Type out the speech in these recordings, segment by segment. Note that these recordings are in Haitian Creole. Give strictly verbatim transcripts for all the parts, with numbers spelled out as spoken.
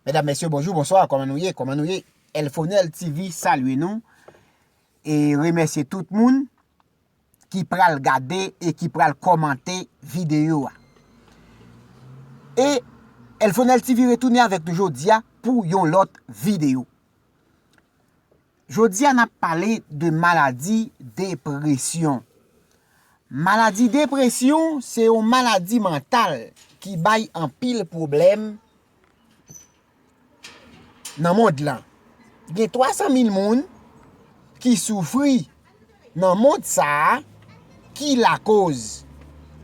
Medam, mesye, bonjou, bonswa, kòman nou ye? Kòman nou ye? Elfonel T V salye nou e remèsye tout moun ki pral gade e ki pral kòmante videyo a. E Elfonel T V retounen avèk nou jodi a pou yon lòt videyo. Jodi a, n ap pale de maladi depresyon. Maladi depresyon se yon maladi mantal ki bay anpil pwoblèm nan mond lan. Gen twa san mil moun ki soufri nan mond sa a, ki lakoz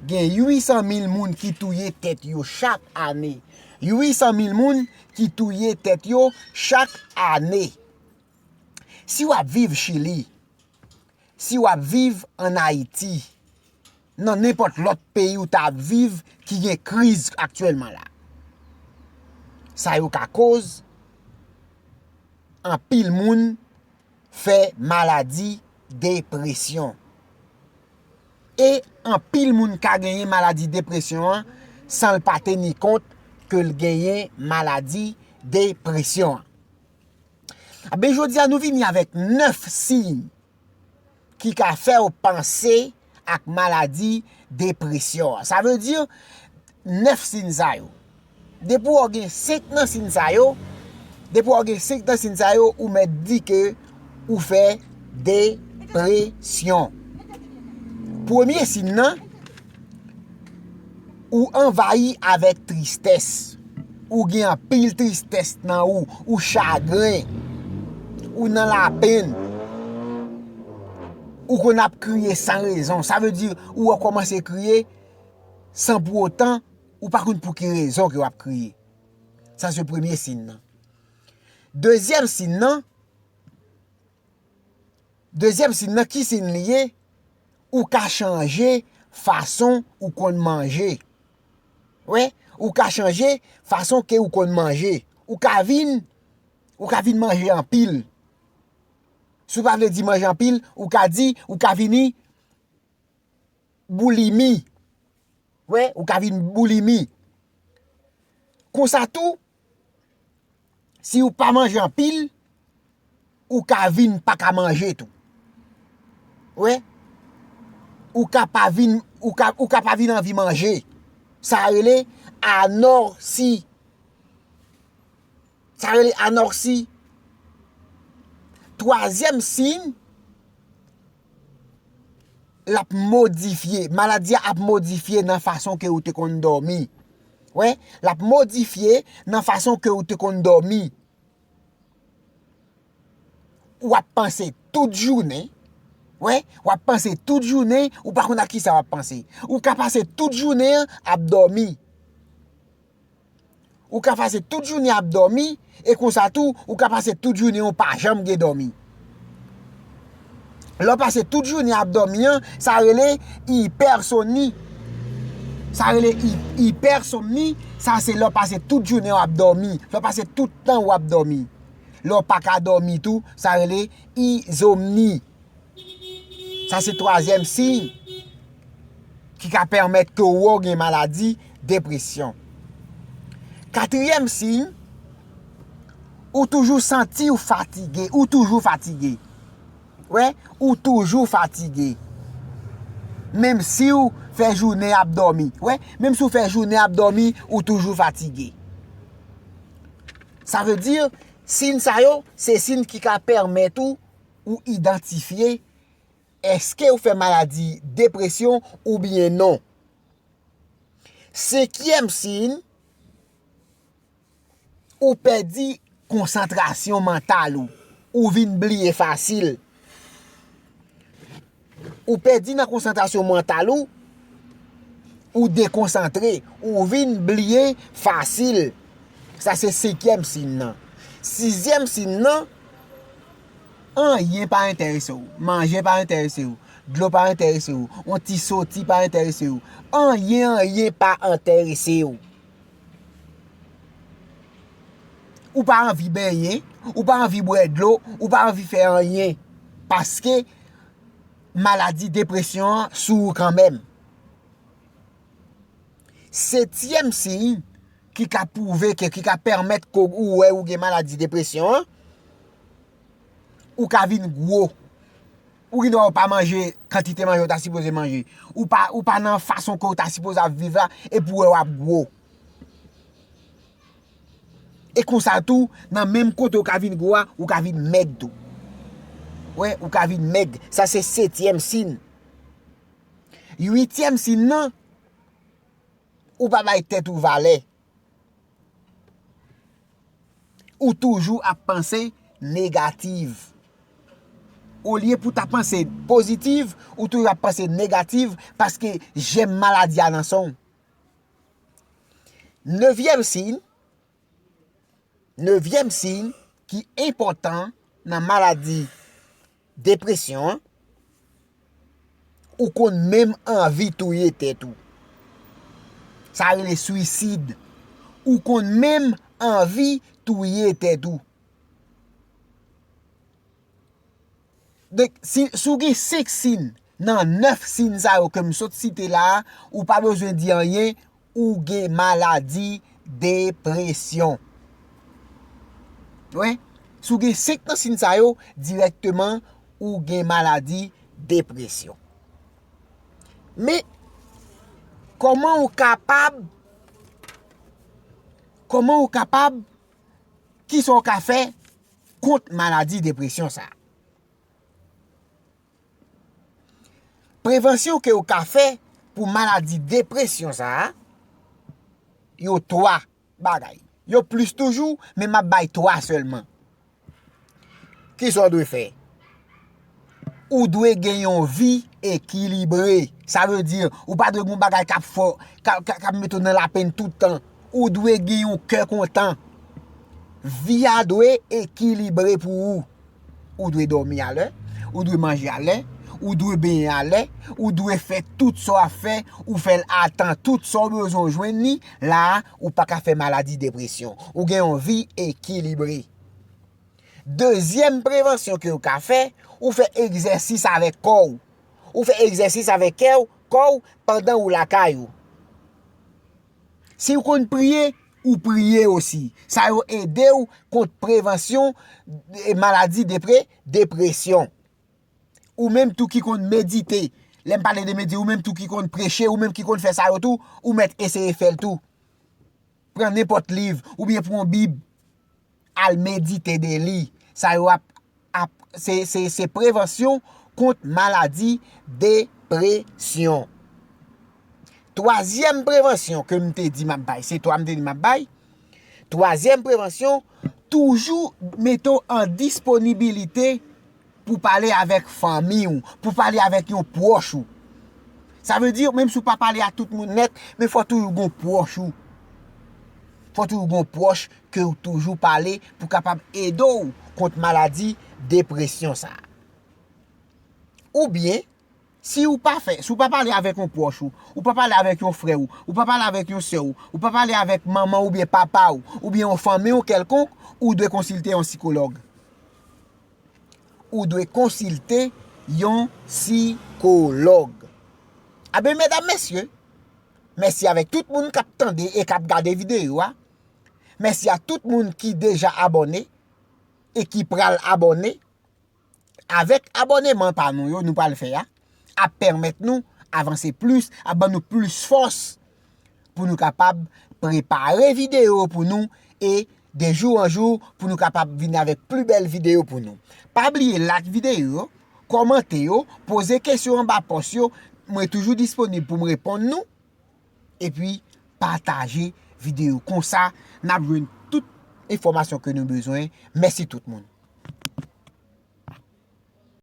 gen uit san mil moun ki touye tèt yo chak ane. Uit san mil moun ki touye tèt yo chak ane. Si w ap viv Chili, si w ap viv ann Ayiti, nan nenpòt lòt peyi ou ta ap viv ki gen kriz aktyèlman la, sa yo ka koz anpil moun fè maladi depresyon. E anpil moun ka genyen maladi depresyon an san l pa teni kont ke l genyen maladi depresyon an. Enben, jodi a, nou vini avèk nèf siy ki ka fè w panse ak maladi depresyon an. Sa vle di, nèf siy sa yo. Depi w gen senk nan siy sa yo, depi w gen senk nan siy sa yo, ou mèt di ke ou fè depresyon. Premye siy nan, ou anvayi avèk tristès. Ou gen anpil tristès nan ou, ou chagren, ou nan lapenn, ou konn ap kriye san rezon. Sa vle di, ou kòmanse kriye san pou otan ou pa konn pou ki rezon ke w ap kriye. Sa se premye siy nan. Dezyèm siy nan, dezyèm siy nan, ki siy li ye? Ou ka chanje fason ou konn manje. Wi, ou ka chanje fason ke ou konn manje. Ou ka vin, ou ka vin manje anpil. Si w pa vle di manje anpil, ou ka di, ou ka vini boulimi. Wi, ou ka vin boulimi. Konsa tou, si ou pa manje anpil, ou ka vin pa ka manje tou. Wi, ou ka pa vin, ou ka, ou ka pa vin anvi manje. Sa rele anòksi. Sa rele anòksi. Twazyèm siy, l ap modifye. Maladi a ap modifye nan fason ke ou te konn dòmi. Wi, l ap modifye nan fason ke ou te konn dòmi. W ap panse tout jounen. Wi, w ap panse tout jounen, ou pa konn ak kisa w ap panse. Ou ka pase tout jounen an ap dòmi. Ou ka pase tout jounen ap dòmi, e konsa tou, ou ka pase tout jounen ou pa janm gen dòmi. Lè w pase tout jounen ap dòmi an, sa rele ipèsomni. Sa rele i-, ipèsomni, sa se lè w pase tout jounen w ap dòmi. Lè w pase tout tan w ap dòmi. Lè w pa ka dòmi tou, sa rele izomni. Sa se twazyèm siy ki ka pèmèt ke w wè w gen maladi depresyon. Katriyèm siy, ou toujou santi w fatige, ou toujou fatige. Wi, ou toujou fatige. Menm si w fè jounen ap dòmi. Wi, menm si w fè jounen ap dòmi, ou toujou fatige. Sa vle di, siy sa yo, se siy ki ka pèmèt ou, ou idantifye èske ou fè maladi depresyon oubyen non. Senkyèm siy, ou pèdi konsantrasyon mantal ou. Ou vin bliye fasil. Ou pèdi nan konsantrasyon mantal ou, ou dekonsantre, ou vin bliye fasil. Sa se senkyèm siy nan. Sizyèm siy nan, anyen pa enterese w. Manje pa enterese w. Dlo pa enterese w. Yon ti soti pa enterese w. Anyen, anyen pa enterese w. Ou pa anvi benyen, ou pa anvi bwè dlo, ou pa anvi fè anyen. Paske maladi depresyon an sou ou kanmenm. Setyèm siy, ki ka pwouve ke, ki ka pèmèt ke ou wè ou gen maladi depresyon an, ou ka vin gwo. Ou gen dwa ou pa manje kantite manje ou ta sipoze manje. Ou pa, ou pa nan fason ke ou ta sipoze ap viv la, epi ou wè w ap gwo. E konsa tou, nan menm kote ou ka vin gwo a, ou ka vin mèg tou. Wè, ou ka vin mèg. Sa se setyèm siy. Uityèm siy nan, ou pa bay tèt ou valè. Ou toujou ap panse negatif. Olye pou ta panse pozitif, ou toujou ap panse negatif paske jèm maladi a nan san w. Nevyèm siy, nevyèm siy ki enpòtan nan maladi depresyon an, ou konn menm anvi touye tèt ou. Sa rele swisid. Ou konn menm anvi touye tèt ou. Donk, si, si w gen senk siy nan nèf siy sa yo ke m sot site la a, ou pa bezwen di anyen, ou gen maladi depresyon. Wi, si w gen senk nan siy sa yo, dirèkteman, ou gen maladi depresyon. Men, kòman ou kapab, kòman ou kapab, kisa w ka fè kont maladi depresyon sa a? Prevansyon ke w ka fè pou maladi depresyon sa a, yo twa bagay. Yo plis toujou, men m ap bay twa sèlman. Kisa w dwe fè? Ou dwe gen yon vi ekilibre. Sa vle di, ou pa dwe gen yon bagay k ap fè w, k ap, k ap, k ap mete w nan lapenn tout tan. Ou dwe gen yon kè kontan. Vi a dwe ekilibre pou ou. Ou dwe dòmi alè, ou dwe manje alè, ou dwe benyen alè, ou dwe fè tout sa w ap fè, ou fè l a tan, tout sa w bezwen w jwenn li, la a, ou pa ka fè maladi depresyon. Ou gen yon vi ekilibre. Dezyèm prevansyon ke w ka fè, ou fè egzèsis avèk kò w. Ou fè egzèsis avèk kè w, kò w, pandan ou lakay ou. Si w konn priye, ou priye osi. Sa yo ede w kont prevansyon, e, maladi depre-, depresyon. Ou menm tou ki konn medite. Lè m pale de medite, ou menm tou ki konn preche, ou menm ki konn fè sa yo tou, ou mèt eseye fè l tou. Pran nenpòt liv, oubyen pran yon bib, al medite de li. Sa yo ap, ap, se, se, se prevansyon kont maladi depresyon. Twazyèm prevansyon ke m te di m ap bay, se twa m te di m ap bay. Twazyèm prevansyon, toujou mete w an disponibilite pou pale avèk fanmi w, pou pale avèk yon pwòch ou. Sa vle di, menm si w pa pale a tout moun nèt, men fò toujou gon pwòch ou. Fò toujou gon pwòch ke w toujou pale pou kapab ede w kont maladi depresyon sa a. Oubyen, si w pa fè, si w pa pale avèk yon pwòch ou, ou pa pale avèk yon frè w, ou pa pale avèk yon sè w, ou pa pale avèk manman w oubyen papa w, oubyen yon fanmi w kèlkonk, ou dwe konsilte yon sikològ. Ou dwe konsilte yon sikològ. Aben, medam, mesye, mèsi avèk tout moun k ap tande e k ap gade videyo a. Mèsi a tout moun ki deja abòne e ki pral abòne. Avèk abòneman pa nou yo, nou pral fè a, ap pèmèt nou avanse plis, ap ban nou plis fòs pou nou kapab prepare videyo pou nou e de jou an jou pou nou kapab vin avèk pli bèl videyo pou nou. Pa bliye like videyo yo, kòmante yo, poze kesyon anba pòs yo, mwen toujou disponib pou m reponn nou. Epi pataje videyo. Konsa, n ap jwenn tout enfòmasyon ke nou bezwen. Mèsi tout moun.